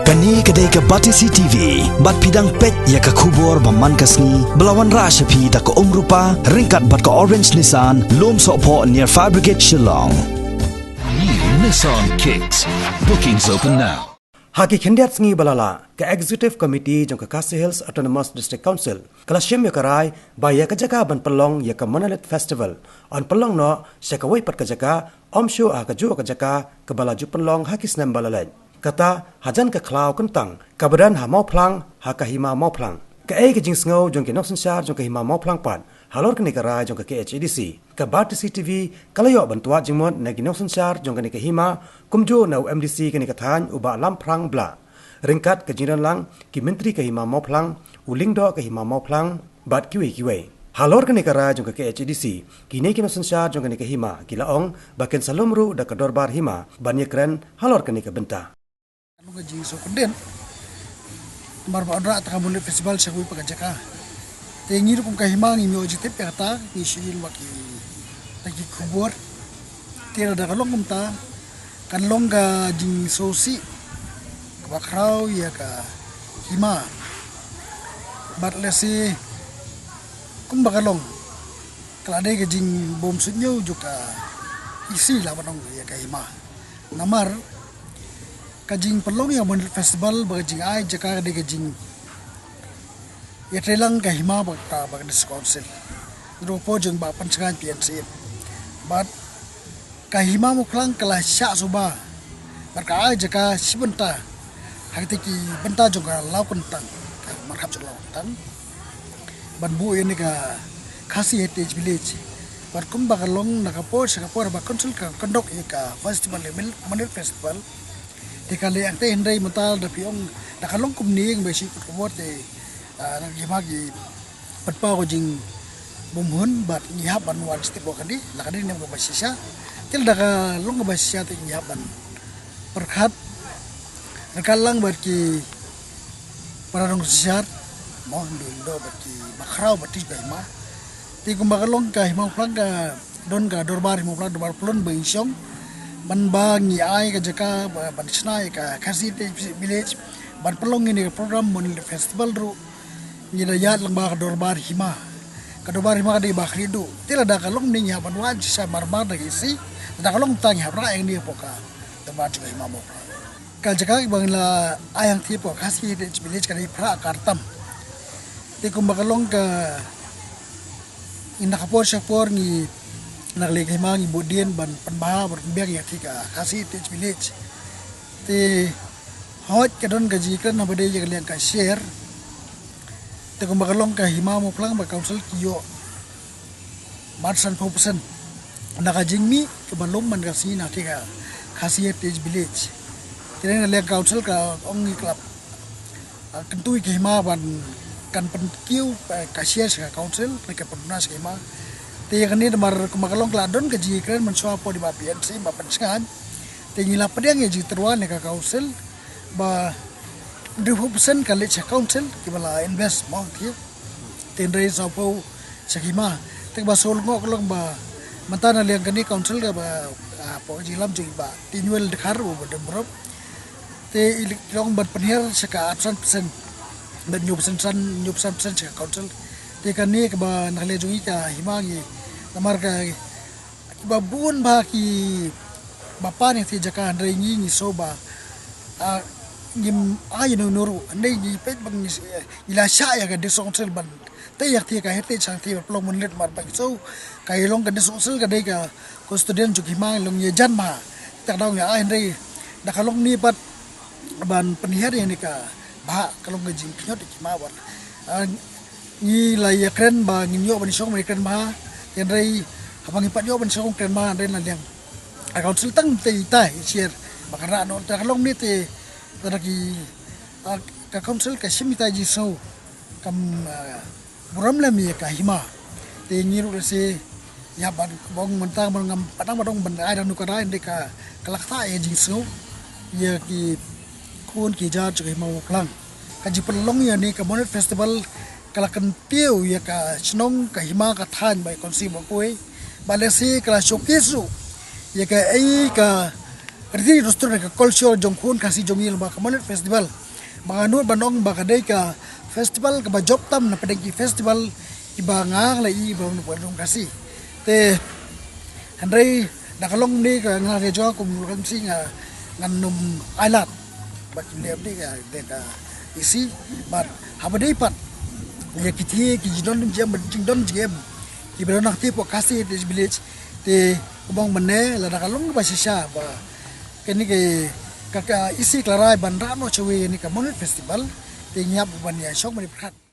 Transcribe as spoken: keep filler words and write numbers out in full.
Kane ka dei ka Batesi T V, bad phi dang peit ïa ka khubor ba man ka sngi, ba la wanrah sha phi da ka Umrupa, ryngkat bad ka Orange Nissan, Lumsohphoh near Fire Brigade Shillong. New Nissan Kicks. Bookings open now. Ha ki khyndiat sngi ba la lah, ka Executive Committee jong ka Khasi Hills Autonomous District Council ka la shim ïa ka rai ba ïa ka jaka ban pynlong ïa ka Monolith Festival yn pynlong noh sha kawei pat ka jaka, ym shuh ha kajuh ka jaka kaba la ju pynlong ha ki snem ba la leit. Kata hajan ka khlaw kyntang kaba don ha Mawphlang, ha ka Hima Mawphlang. Kaei ka jingsngew jong ki nongsynshar jong ka Hima Mawphlang pat halor kane ka rai jong ka K H A D C? Ka Batesi T V ka la ïoh ban twad jingmut na ki nongsynshar jong kane ka hima, kumjuh na u M D C kane ka thaiñ, u Bah Lamphrang Blah, ryngkat ka jingdon lang ki myntri ka Hima Mawphlang, u Lyngdoh ka Hima Mawphlang, bad kiwei kiwei. Halor kane ka rai jong ka K H A D C, kine ki nongsynshar jong kane ka hima ki la ong ba kin sa lum ruh da ka dorbar hima ban ïakren halor kane ka bynta. Ka long ka jingsngewkmen namar ba wanrah ïa ka Monolith Festival sha kawei pat ka jaka. Te ngi ruh kum ka hima ngim ïoh jingtip ïa kata, ngi shu ïohi ïa kita ki khubor. Te lada ka long kumta, kan long ka jingsngewsih kaba khraw ïa ka hima. Bad lehse kumba ka long, ka la dei ka jingbymsuidñiew jong ka EC lah ban ong ïa ka hima. Namar ka jingpynlong ïa Monolith Festival bad ka jingai jaka ka dei ka jingïatreilang ka hima bad ka, bad ka District Council. Naduh ka por jong u Bah Pynshngaiñ P N C M. Bad ka Hima Mawphlang ka la shah suba bad ka ai jaka shi bynta ha kita ki bynta jong ka Lawkyntang, ka markhap jong Lawkyntang, ban buh ïa kane ka Khasi Heritage Village. Bad kumba ka long na ka por sha ka por ba council ka conduct ïa ka festival, ïa Mon-, Monolith Festival, te ka leh hangtei, hynrei mynta lada phi ong da ka long kumne, ba shi kut ka bor te, ah, na ki hima ki pynpaw ka jingbymhun bad ngi hap ban wan step bad ka dei, la ka dei ne ka ba shisha. Te lada ka long ka ba shisha te ngi hap ban pyrkhat ryngkat lang bad ki para nongsynshar, mo, Lyngdoh bad ki bakhraw bad ki ka hima. Te kumba ka long ka Hima Mawphlang ka don ka dorbar Hima Mawphlang, dorbar pyllun ba ngi shong, ban ba ngi ai ka jaka ba, ban shna ïa ka Khasi Heritage Village, ban pynlong ïa kane ka program Monolith Festival ruh. Ngi la ïaid lang bad ka dorbar hima. Ka dorbar hima ka dei ba khlieh duh. Te lada ka long ne ngi hap ban wad shisha marmar da ka EC, lada ka long tang ngi hap rah ïa kane hapoh ka dorbar jong ka Hima Mawphlang. Ka jaka ba ngi la ai hangtei hapoh Khasi Heritage Village ka dei phra akar tam. Te kumba ka long ka, ngi na ka por sha ka por ngi, na ka liang ka hima ngi buddien ban pynbha, ban pynbiang ïa kata ka Khasi Heritage Village. Te hooid ka don ka jingkren haba dei ïa ka liang ka share. Te kumba ka long ka Hima Mawphlang bad ka council ki ïoh marsan phew percent na ka jingmih kaba lum man ka sngi na kata ka Khasi Heritage Village. Te na ka liang ka council ka ong ngi club, ah, kyntu ïa ka hima ban kan pynkiew, eh, ka share sha ka council, ne ka pynduna sha ka hima. Te ïa kane namar kumba ka long ka la don ka jingkren mynshuwa hapoh i Bah P N C M, Bah Pynshngaiñ. Te ngi la pdiang ïa ka jingtyrwa na ka council ba hynriewphew percent ka leit sha council kiba la invest mo, te hynriew sawphew sha ka hima. Te kaba sngewlyngngoh ka long ba mynta na liang kane council kaba, ah, hapoh ka jingïalam jong i Bah Tinuel Dkhar uba don burom, te i long ban pynhiar sha ka arphew san percent, bad hynñiewphew san, hynñiewphew san percent sha ka council. Te kane kaba na ka liang jong i ka hima ngi, namar ka kiba bun bha kiba pan ïa kata ka jaka, hynrei ngi ngi sngew ba, ah, ngim ai ïa uno uno ruh, hynrei ngi peit ba ngi, ngi la shah ïa ka District Council ban tei ïa kata ka heritage, shah ïa kata ka pynlong Monolith, namar ba ngi sngew ka ïa long ka District Council ka dei ka custodian jong ka hima, long ïa jan bha. Te ka daw ngi ai, hynrei da ka long ne pat ban pynhiar ïa kane ka bhah ka long ka jingkhñiot ïa ka hima bad, ah, ngi la ïakren ba ngin ïoh ban shong ban ïakren bha, hynrei haba ngi pat ïoh ban shong kren bha, hynrei na liang ka council tang te ita i share ba ka rah noh. Te ka long ne te, te da ki, ah, ka council ka shim ita i jingsngew kam, ah, burom lem ïa ka hima. Te ngi ruh lehse ïa ban bong mynta ban ngam pat nang ba dang ban ai da nu ka rai, hynrei ka, ka la ktah ïa ka jingsngew ïa ki khun ki jar jong ka Hima Mawphlang. Ka jingpynlong ïa kane ka Monolith Festival ka la kyntiew ïa ka shnong, ka hima, ka thaiñ bad ka constituency ba kawei. Bad lehse ka la showcase ruh ïa kaei ka Riti rustur ka culture jong khun Khasi jong ngi ba ka Monit Festival. Ba nga nud ban ong ba ka dei ka festival kaba jop tam na pdeng ki festival kiba nga la i ba ong Khasi. Te hynrei da ka long ni ka nga re jong kum kan si nga ngan nym ailad ba kim dei ka dei ka isi ba haba dei pat ya ki thi ki jidon jingem jingdon jingem ki bro nak thi po Khasi te village te kubong mane la da ka long ba shisha ba kani ke ka isi klarai ban rano chawi ni ka Monit Festival te ngiap ban ya shok mani prat.